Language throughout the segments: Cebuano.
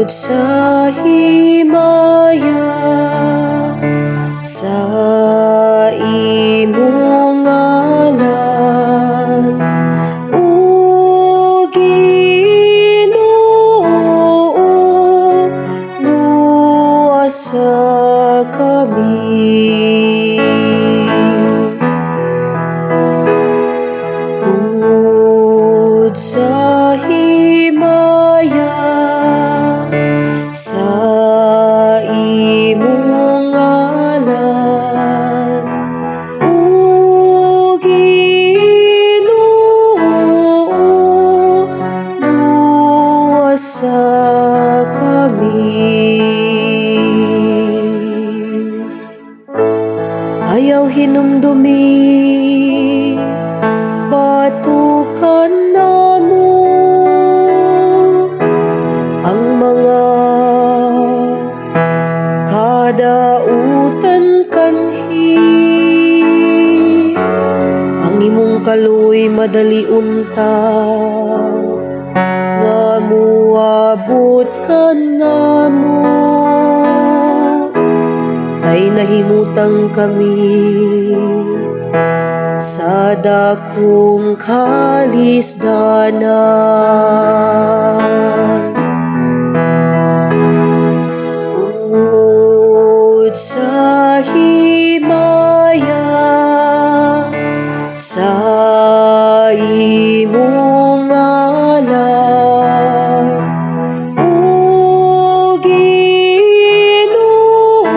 Tungod sa himaya sa imong ngalan, O Ginoo, luwasa kami. Tungod sa himaya sa imong ngalan, O Ginoo, luwasa kami. Ayaw hinumdumi, batukan namo ang mga kadautan kanhi. Ang imong kaluoy madali unta nga muabot kanamo, kay nahimutang kami sa dakong kalisdanan. Tungod sa himaya sa imong ngalan, O Ginoo,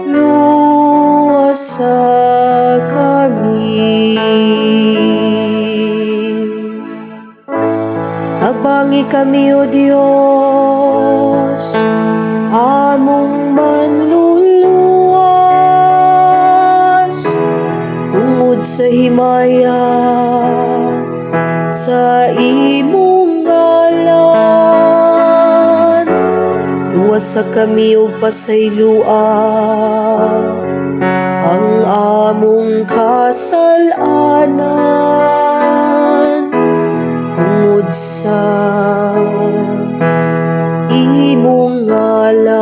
luwasa kami. Tabangi kami, O Dios, among manluluwas, tungod sa himaya sa imong ngalan. Luwasa kami ug pasaylua ang among kasalanan tungod sa imong ngalan.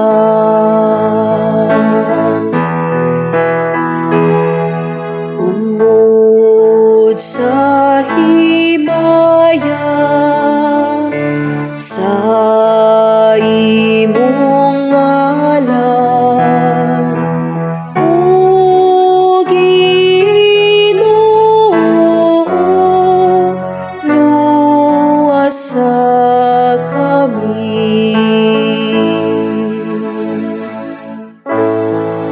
Tungod sa himaya sa imong ngalan, O Ginoo, luwasa kami.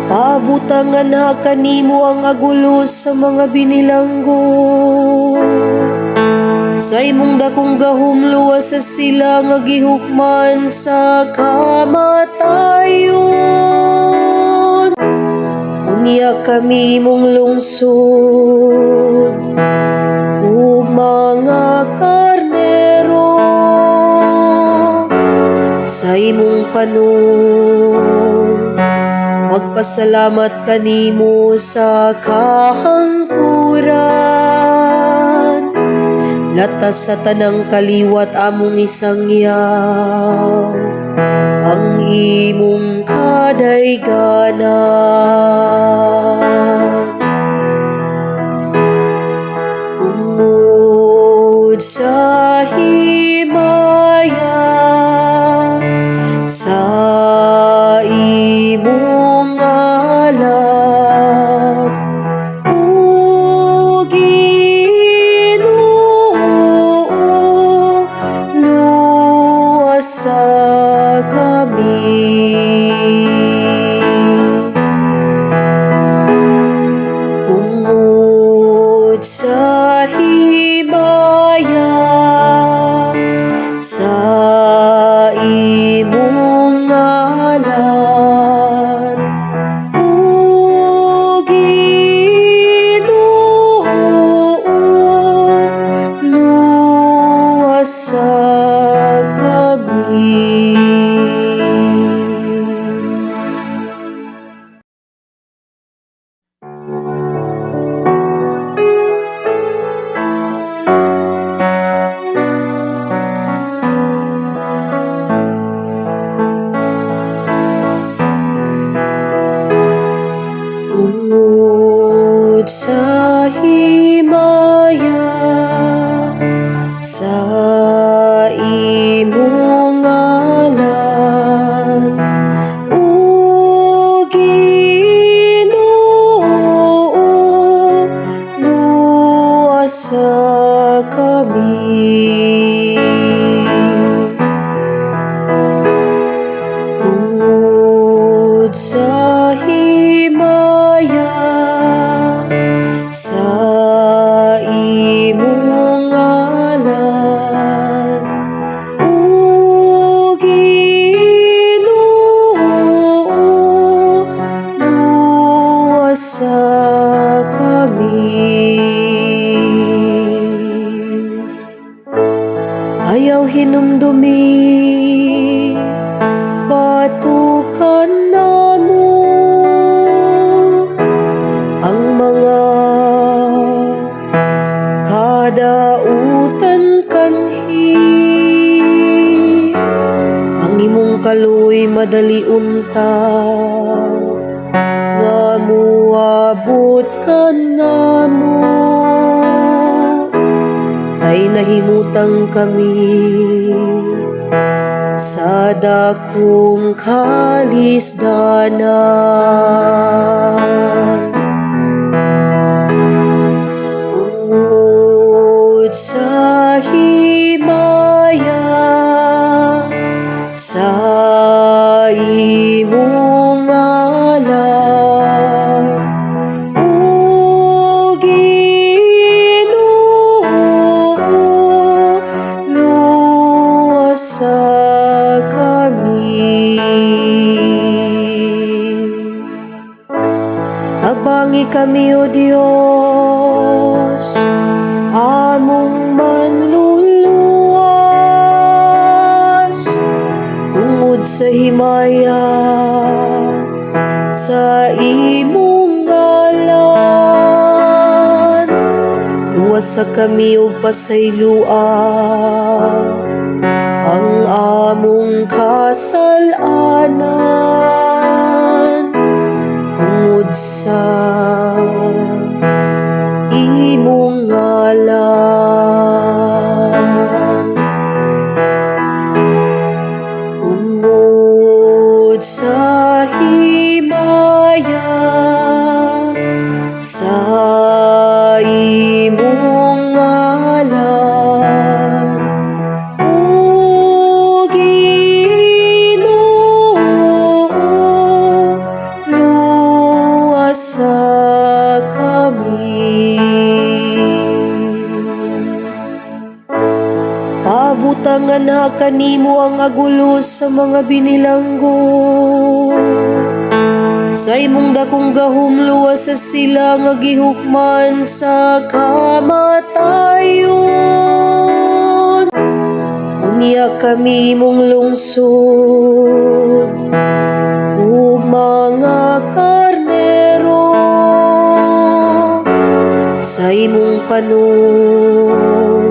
Pabutangan na kanimo ang agulo sa mga binilanggo. Sa imong dakong gahom luwasa sila nga gihukman sa kamatayon. Unya kami imong lungsod ug mga karnero sa imong panong magpasalamat kanimo sa kahangturan. Latas sa tanang kaliwat among isangyaw ang imong kadayganan. Tungod sa himaya sa imong ngalan, O Ginoo, luwasa kami. Tungod sa himaya sa imong ngalan, O Ginoo, luwasa kami. Sa himaya sa imong ngalan, O Ginoo, luwasa kami. Tungod sa himaya sa imong ngalan, O Ginoo, luwasa kami. Ayaw hinumdumi, batukan namo ang mga kadautan kanhi. Ang imong kaluoy madali unta nga muabot kanamo, kay nahimutang kami sa dakong kalisdanan. Tungod sa himaya sa imong ngalan, O Ginoo, luwasa kami. Tabangi kami, O Dios, among manluluwas, tungod sa himaya sa imong ngalan. Luwasa kami ug pasaylua ang among kasal-anan tungod sa imong ngalan. Tungod sa himaya sa imong ngalan, O Ginoo, luwasa kami. Pabutangan na kanimo ang agulos sa mga binilanggo. Sa imong dakong gahom, luwasa sila nga gihukman sa kamatayon. Unya kami imong lungsod ug mga karnero sa imong panong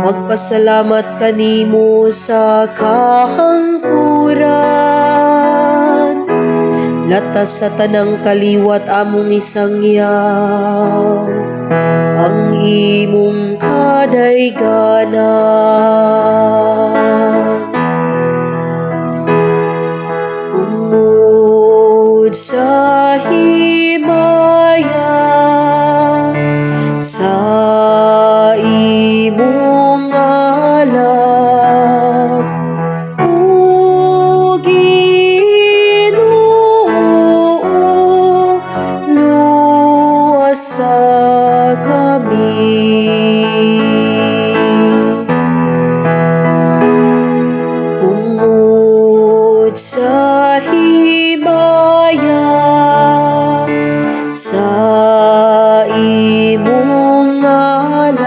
magpasalamat kanimo sa kahangturan. Latas sa tanang kaliwat, among isangyaw ang imong kadayganan. Tungod sa himaya sa imong ngalan, O Ginoo, luwasa kami. Tungod sa himaya sa imong ngalan,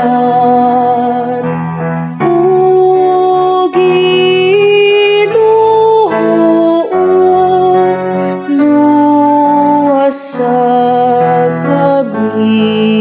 O Ginoo, luwasa kami.